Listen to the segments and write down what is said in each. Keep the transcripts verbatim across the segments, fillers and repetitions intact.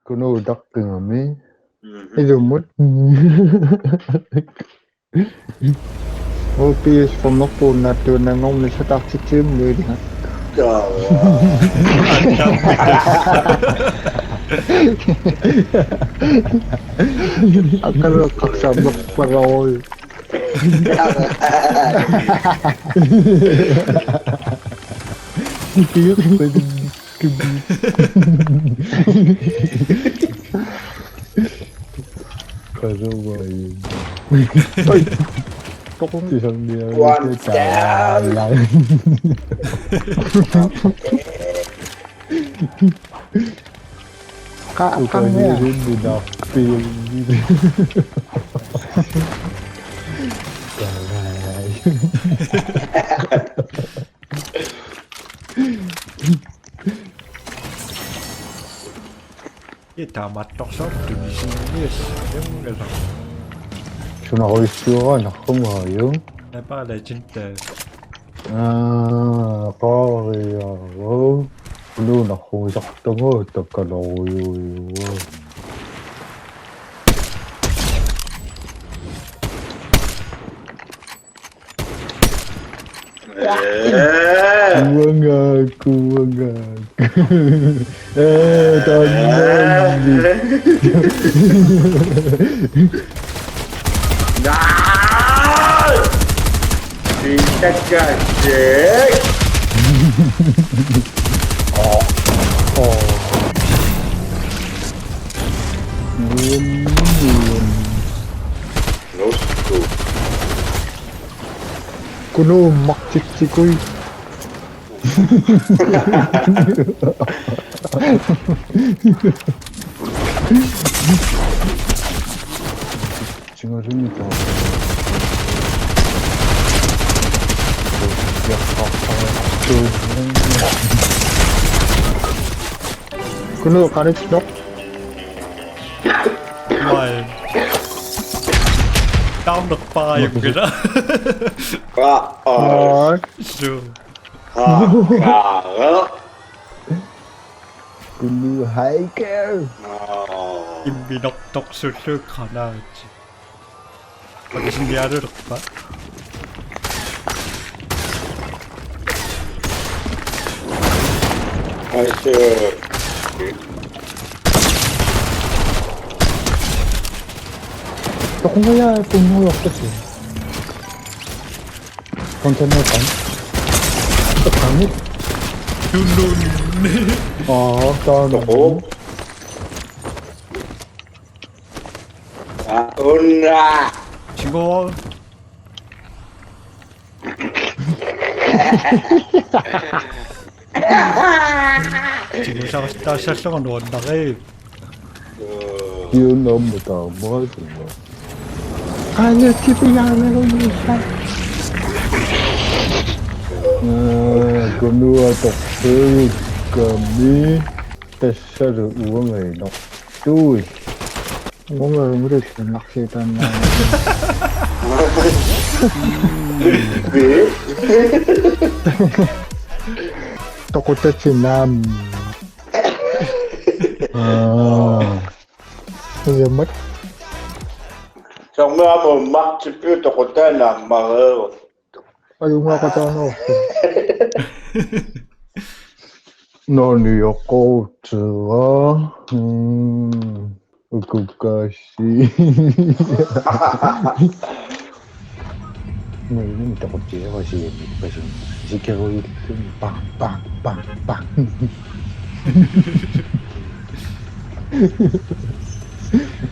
Kunuutaqqigami. Mhm. Ilumut. O P S fornerpuunnaattuunnaanngormi sataartitsiummi iliga. Jaa. Akalueqqarsarnerparuit. Qasuvaajun. Oi. Toqun. One down. Qa-, qangia. Itamattorsoq tunisiinnias. Jungela. Sunarujussuara narrungaaju. Napaa legend. Aa, qaariaru. Ulu narrugisartagu takkaluarujussuara. Ee. Kuanga, kuanga. Ee, taannaanni. Naa! Pitakkassik. Oo, oo. Nuun, nuun. Nusku. Kunuummartitsikuit. Singalumitaa. Kunuu qanittoq. Mai. Taamneq paajunngila. Aa, aa. Ai. Suu. Aa, aa. Kulu Hiker. Aa. Imminortorsullu granati. Pakisinnialulerpa. Ai, suu. Toqunngajaa tunnuuartasi. Kontannerpan. Kontanner. Tunnun. Aa, taanna. Oho. Aa, unna. Tiguar. Tigusaartaassallugu nuannariit. Kiunnermi taamaasuma. Qaangiutsipiaannarujuussa. Aa, kunuatorsuukkami tassalu uangainoq. Tuui. Uangainoq narsiutaannaanngilaq. Toqutatsinnut aamma. Aa. Ujamat. Soormi aamma ummartippiuk toqutaannaammareerut. Ajunngaqataanngorpoq. Nunioqqorutera. Mm. Ukukkaassi. Nunimi toqutsiarasiami pasun. Sikerujulluni pang, pang, pang, pang.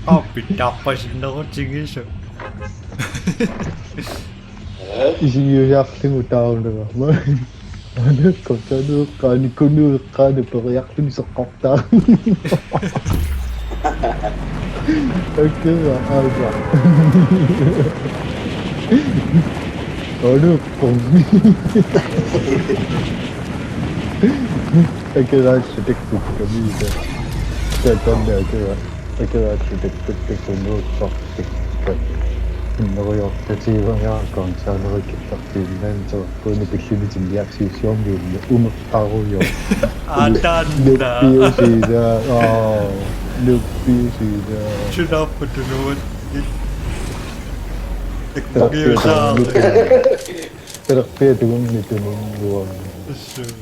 Aappi taappasinnerutigisoq. Isigiujaarlugu taarunagama. Anakko tanueqqaani kunueqqaani periarluni soqqortaa. Akira aja. Anakko. Akira sutekkut kamita. Tatanna akira. Akira sutekkut takunuussaq. Tikka. Inneriortatiivangaarkoon saanerikillartiinnaansoorpuuna pilluni tinniarsiussiormiunni umeqqarujoq. Ataanna. Nuppiusiisa. Aa. Luppiisiga. Sunaappa tunuat. Takkugiusaarlugit. Talerpiata tununni tununni luanni. Assut.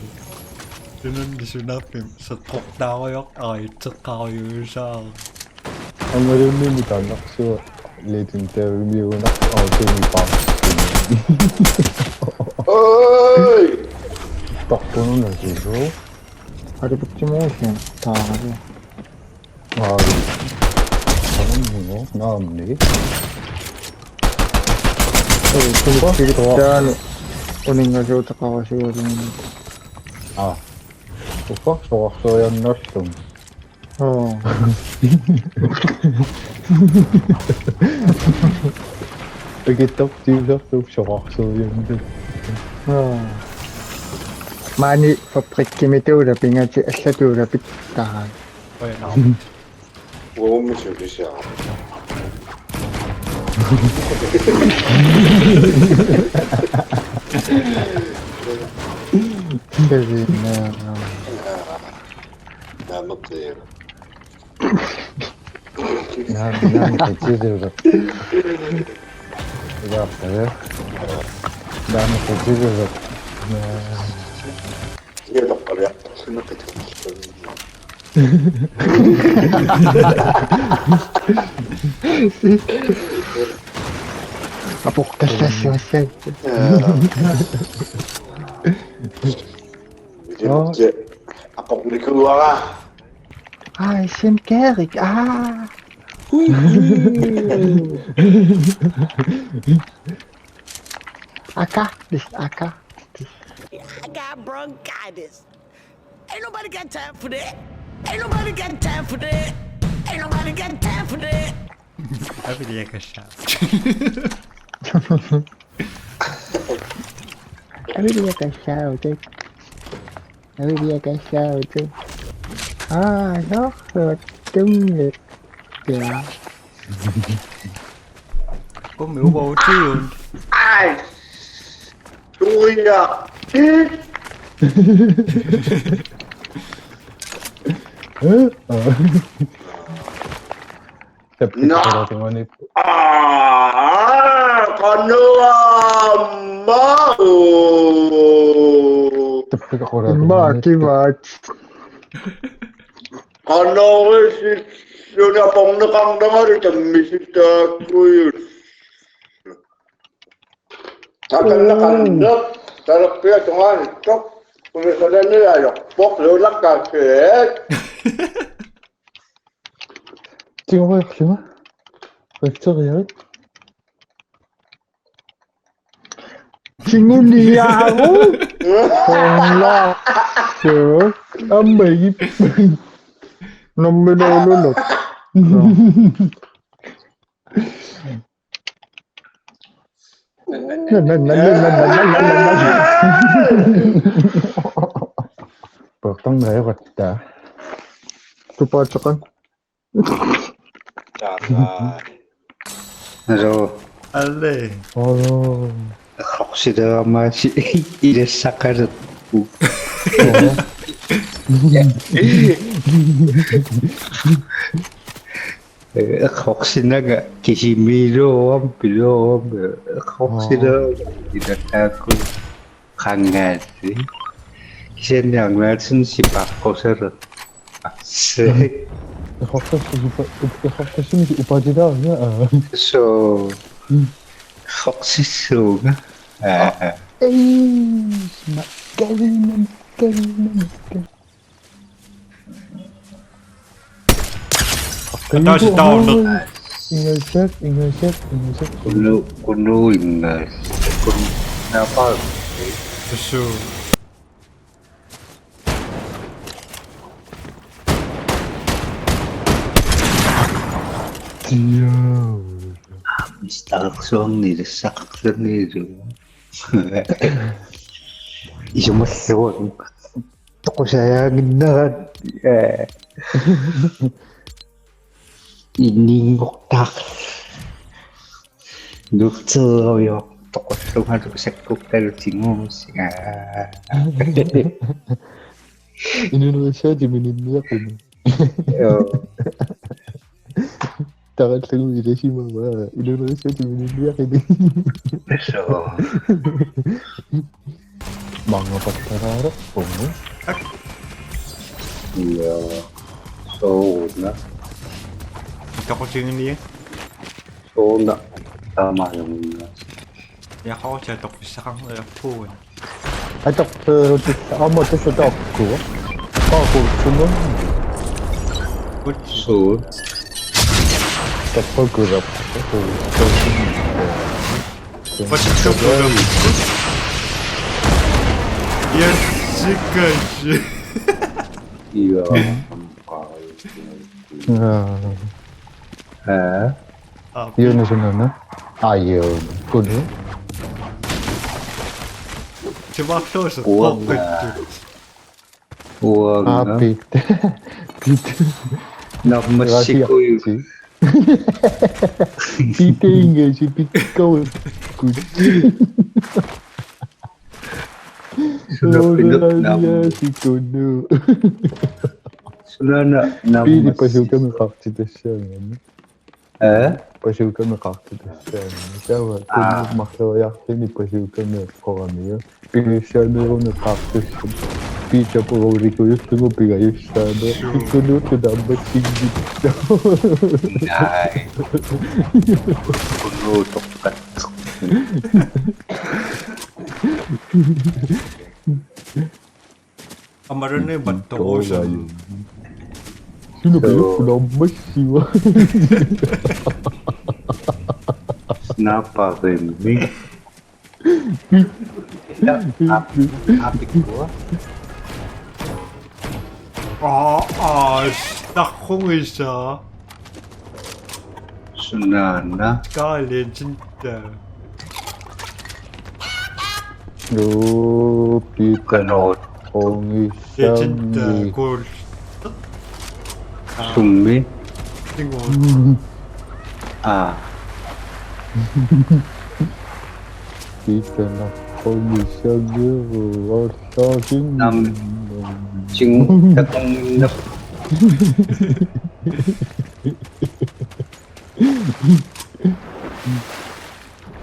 Tununni sunaappa seqqortaarujoq aritseqqarujuusaarlugit. Aammaluunniit taannarsuaq legendariumiugunarpoq autuni paarsinni. Oi! Tartununa sisu. Har du brugt emotion? Taarali. Aa. Aamma naamni. Oi, kun taanu uninngasuuteqarasuugalugu. Aa. Uffa, soqarsuiannarlum. Oo. Ikittoq tiusartup soqarsuiannarlum. Oo. Maani fabrikkimituula pingati allatuula pittaa. Oj, nå. Uummi sulisaa. Tasiinnaana. Naamaqqiara. Naam, naam, qitiluuleq. Ilaa, qaa. Naam, qitiluuleq. Naa. Ia, taqqalia. Sunaqit. Aportallassimassaaq. Apornikuuara. Aa, sim Erik. Aa. Hui, hui. Aka, this aka. I got bronchitis. Ain't nobody got time for that. Ain't nobody got time for that. Ain't nobody got time for that. Avilia Kashau. Avilia Kashau, dude. Avilia Kashau, dude. Ah, no, so, dude. Yeah. Kom, uba uti yun. Ai! Tuya! No! Aa, qanoq aamma? Immaqa kivaat. Qanoq isissuna porneqarneralu tammisitaakkuit. Takanna qanneq, talerpiata tungaanut. Kunusalani ajorpoq, luulakkaasiit. Tigoriarlunga. Bakteriarit. Tiguniaruk. Soorlu. Suu. Aamma igippat. Nammineerlunga. Portang najoqatta. Tupaateqan. Taava. Hello. Alle. Hello. Errorsileramaassi ilassaqalerpugut. Errorsinanga kisimiiluuram piluuram errorsilerama ilattaakku qangaassi. Kisianni angalaatsin sipaaqqusalu. Assi. Errortassi upa-, up-, errortassimisi upaatilaarina, aa. So. Mm. Errorsissuunga. Aa. Ei, ma-, kalinam, kalinam, kal-, Ataaseq taarneq. Ingasak, ingasak, ingasak. Qunu-, qunuinga. Qun-, naapaa. Assut. Joo. Mistarsuarni ilassaqarlunilu. Isumallugu. Toqusajaannginnerat, eh, ininngortaaq. Nuutseerujooq toqullungalu sakkukkalu tiguusiga. Inunuussaati mininniaqimi. Joo. Taqqallagu ilasimavaa, ilulerissatit minilliaqini. Soo. Manga pattaraarpungu. Ja. Sooruna. Toqutiginia. Sooruna. Taamaajunga. Yaqoortiaq toqqissaqarniarpugut. Atoq, eh, aamma tassa taakku. Taakku sumut. Kut. Suut. Taakku kurap. Patsitsukkulap. Yes, sikashi. Iya. Ah. Eh. Aa, iuna sunaana? Aa, iuna. Kunu? Timarluusu. Uanga. Poqqittu. Uanga. Aa, pit. Pit. Nammassikuju. Rasiarti. Pit inga si pikkaut. Kunu. Suna pinut nam-. Rasiarti kunu. Sunaana nammassik. Piili bazookamik qaartitassaagami. Ee? Bazookamik qaartitassaagami. Taava. Aa. Kunu marloriarluni bazookamik eqqoramiuk. Pigissaaneruneq qaartussat. Piitap urulikujullugu pigajussaanera. Suu. Ikkunuuttu taammassinngitsoq. Naai. Kunuutoqqatsoq. Amarunni pattoruusan. Suna pajukku naammassiva. Snapperimmi. Aa, aa, taqqungisaa. Sunaana. Kaalitinta. Yoo, Piita. Kanut. Ongi. Piitinta, sangi. Kuul. Summi. Tingu. Aa. Piitana. Ongi sangi. Orsaasin. Nam. Ching. Takunginnap.